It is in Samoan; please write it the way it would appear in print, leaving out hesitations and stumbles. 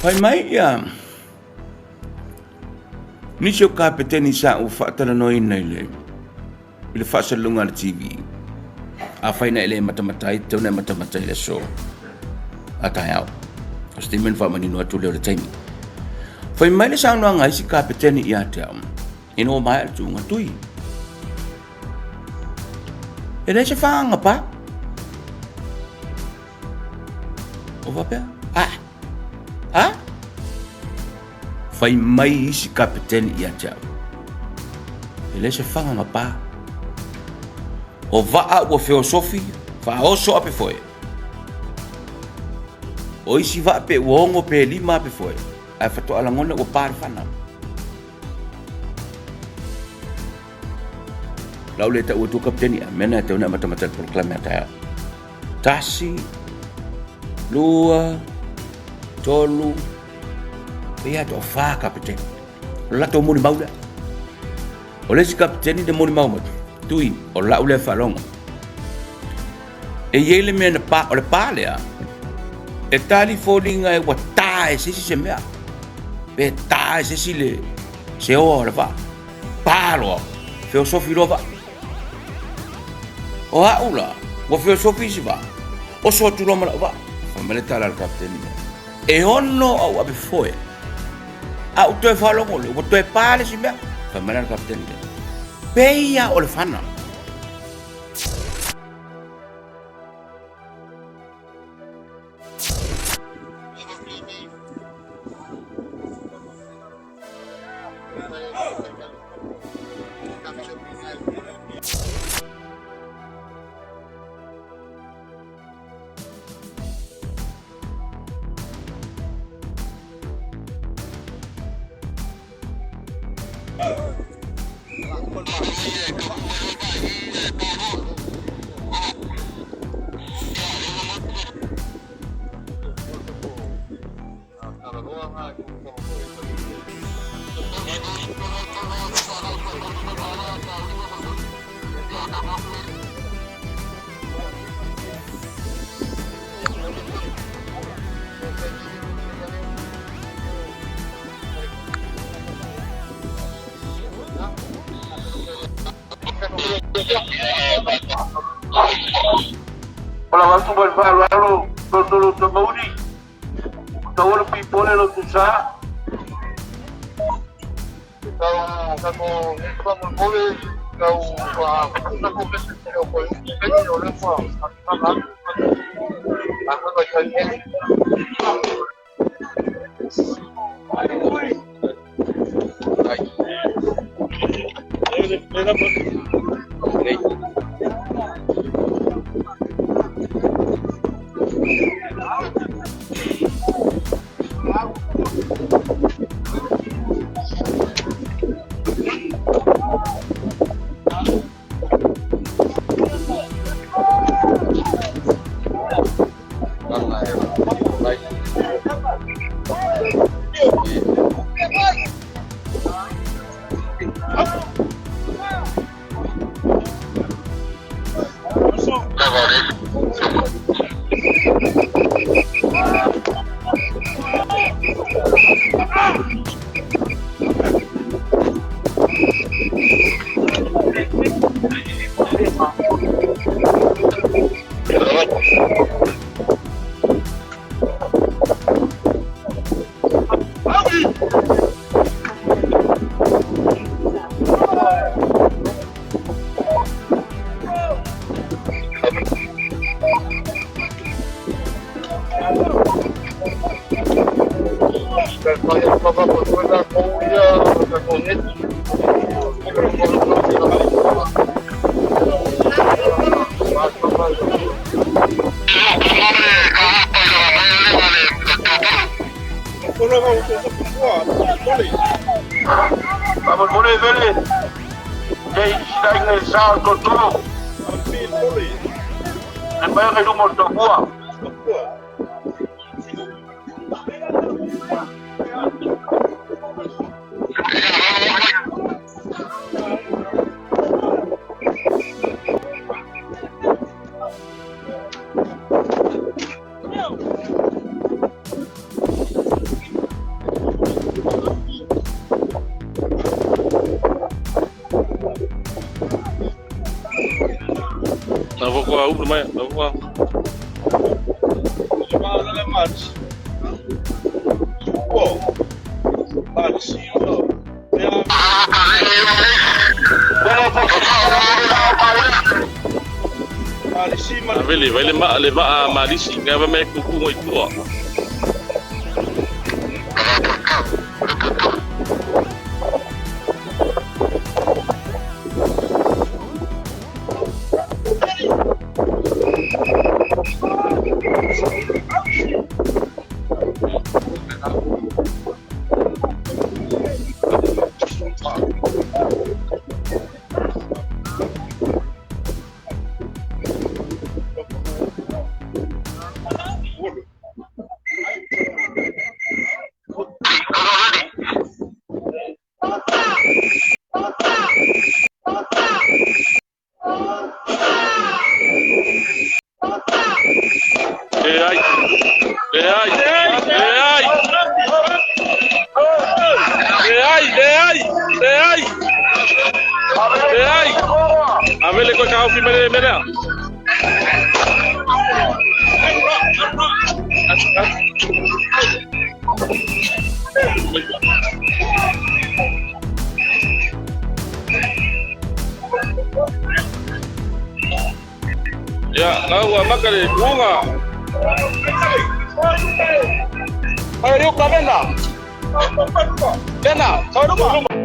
Fai mai ia nisi o kapeteni sa ou faatalanoaina i le i le faasalalauga a le TV. Afai na e le matamata ai, tatau na e matamata i le aso a taeao. O se taimi ona faamanino atu lea o le taimi. Fai mai le saunoaga a isi kapeteni ia te au, ina ua maea le tuuga tui. E leai se fagaga pa. O faapea, a, a? Fai mai isi kapeteni ia te au, e leai se fagaga pa. O vaa ua feosofi, faaoso ape foe. O isi vaa pe ua 6 pe 5 ape foe, ae faatoa lagona ua pa le fana. Lau le tau atu kapiteni, a mea na e tau na matamata le polokalame a taeao. 1, 2, 3, pei a toafa kapiteni. O le latou molimau lea. O le isi kapiteni na molimau mai, Tui, o lau lea faalogo. E i ai le mea na pa, o le pa lea, e tali foliga e ua ta e se isi se mea. Pe ta e se isi le se oa o le vaa. Pa loa, feosofi loa vaa. O au la, ua feosofi isi vaa, oso atu loa ma lau vaa. Fai mai le tala a le kapiteni lea, e 6 au ape foe, a ou toe faalogo lea, ua toe pa le isi mea. Fai mai la le kapiteni lea, pei lava o le fana. O lau atu ma le faaaloalo totolo tamauli, taua le pipole lo tusa. Faamolemole vele, te i sila i sa o totolo. Le mai ngai luma o le tafua. Ua ulu mai ua. Avele vai le maa le vaa malisi nga va me kuku ngoi tua. E ai. E ai. E ai. E ai, e ai. E ai. E ai. Avele koe ka haufi mai le mea. Ia, lau ua maka le kuga. Ai, rio ka lena. Lena, sau luma.